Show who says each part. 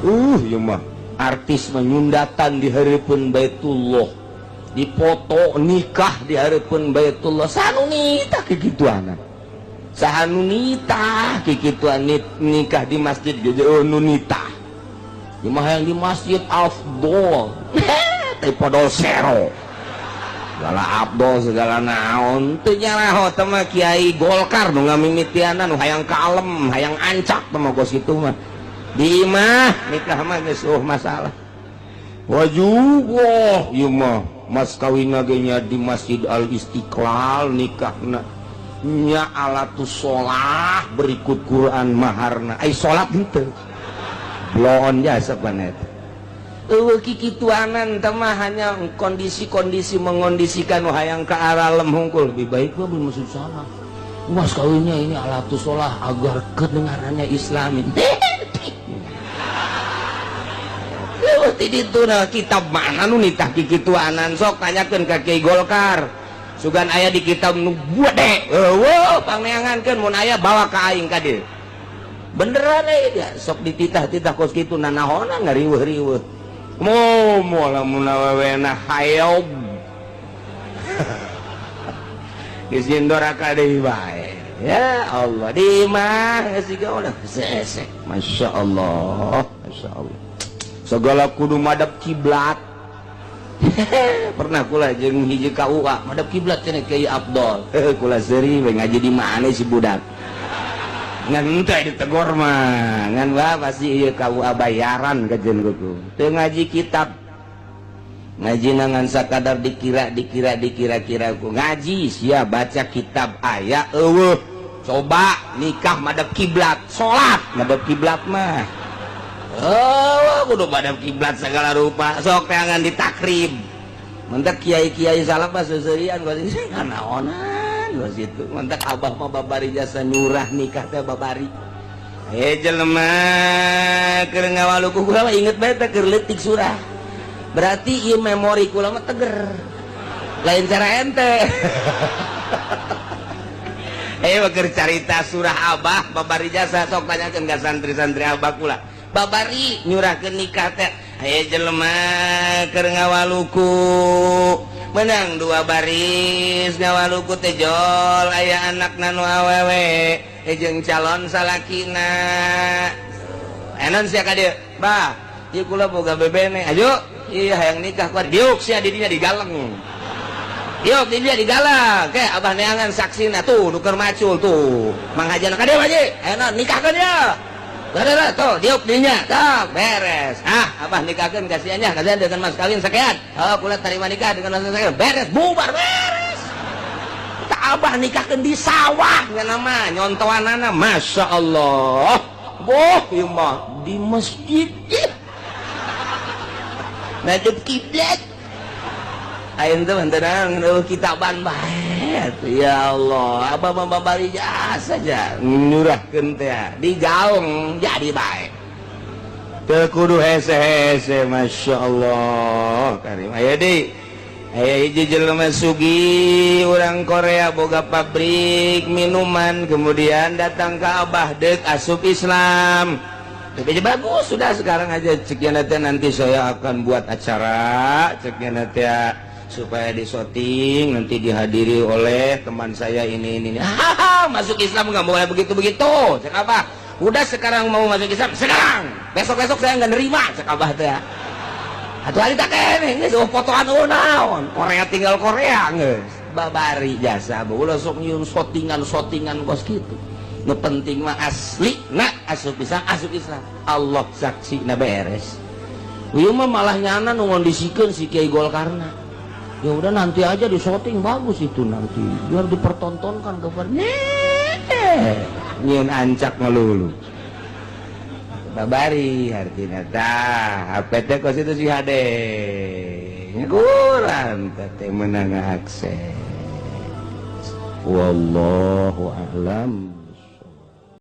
Speaker 1: Ieu mah artis menyundatan di hareupeun Baitullah, dipoto nikah di hareupeun Baitullah. Saha nu nitah kikituanan? Saha nu nitah kikituan nikah di masjid ge nu nitah? Ieu mah yang di masjid afdol. Teh podol sero segala abdol segala naon teu nyaraho teh mah. Kiai Golkar nu ngamimitianan, nu hayang kalem, hayang ancak teh mah kos kitu mah. Di imah nikah mah geus eueuh masalah wajib. Wah, ieu mah mas kawin ge nya di Masjid Al Istiqlal, nikahna nya alatus sholah berikut Quran maharna, ai salat henteu bloon jasa panet. Eueuh kikituanan teh mah, hanya kondisi-kondisi mengondisikan nu hayang ke arah lem hungkul. Lebih baik mah belum masuk salah mas kawinnya ini alatus sholah agar kedengarannya islami. Eueuh ti ditu nah, kitab mana nu nitah kikituanan? Sok tanyakeun ka Kiai Golkar, sugan aya di kitab nu gede. Eueuh, pangneangankeun, mun aya bawa ka aing ka dieu beneran eh dia sok dititah-titah kos kitu, nanahonan ngariweuh-riweuh. Mo moal lamun awewena hayob geus jeung doraka deui bae. Ya Allah, di imah geus siga ulah sesek. Masya Allah, Masya Allah, segala kudu madep kiblat. Pernah kula jeung hiji KUA madep kiblat cenah Kiai Abdol. Kula seuri we, ngaji di mana si budak? Ngan teh ditegor mah ngan wah pasti ieu KUA bayaran kajen kuku teu ngaji kitab, ngaji ngan sakadar dikira dikira dikira-kira ku ngaji. Sia baca kitab aya eueuh? Coba nikah madep kiblat, salat madep kiblat mah. Oh, kudu madep kiblat segala rupa. Sok teangan di Takrib, mentak kiai-kiai salaf mah seuseurian kos naonan kos itu. Mentak abah mah babari jasa nyurah nikah teh babari. Eh, jelema keur ngawaluku kula mah inget bae teh keur leutik surah. Berarti ieu memori kula mah teger. Lain cara ente. Eh, keur carita surah abah babari jasa, sok tanyakeun ka santri-santri abah kula. Babari nyurahkeun nikah teh. Aya jelema keur ngawaluku menang dua baris ngawaluku teh jol aya anak nu awewe jeung calon salakina. Enon sia ka dieu, bah, ieu kula boga bebene, ayo iya hayang nikah kuat. Diuk sia di dinya digaleng, diuk di dinya digalang ke abah neangan saksina tuh nu keur macul tuh manghajana ka dieu haji. Enon nikahkeun ya. Beres tuh, diuk dinya, tuh beres. Ah, abah nikahkeun kasihannya, kasihan dengan mas kawin sekian. Oh, kula terima nikah dengan mas sekian. Beres, bubar beres. Tak abah nikahkeun di sawah nya nama nyontoanana, Masya Allah. Boh, ieu mah di masjid. Madep kiblat. Ayeuna teh henteu kitaban bae. Ya Allah, abah mah babari jasa saja nyurahkeun teh digaung jadi bae. Teu kudu hese-hese, Masya Allah. Karim aya deui. Aya hiji jelema sugih urang Korea boga pabrik minuman, kemudian datang ke abah dek asup Islam. Tapi bagus sudah sekarang aja cekian nanti saya akan buat acara cekian nanti supaya disoting, nanti dihadiri oleh teman saya ini. Hahaha, masuk Islam nggak boleh begitu begitu cek apa. Udah sekarang mau masuk Islam sekarang, besok besok saya nggak nerima, cek abah teh. Atuh hari tak kene geus fotoan naon Korea, tinggal Korea geus babari jasa. Ulah sok nyieun sotingan sotingan kos kitu. Nu penting mah asli nak asup Islam, asup Islam Allah saksi na beres. Ieu mah malah nyana nu ngondisikeun si Kiai Golkarna. Ya udah, nanti aja di shooting bagus itu, nanti biar dipertontonkan kepada nyieun ancak ngelulu babari artinya tah HP teh kos itu si hade kurang teh menang akses. Wallahu a'lam.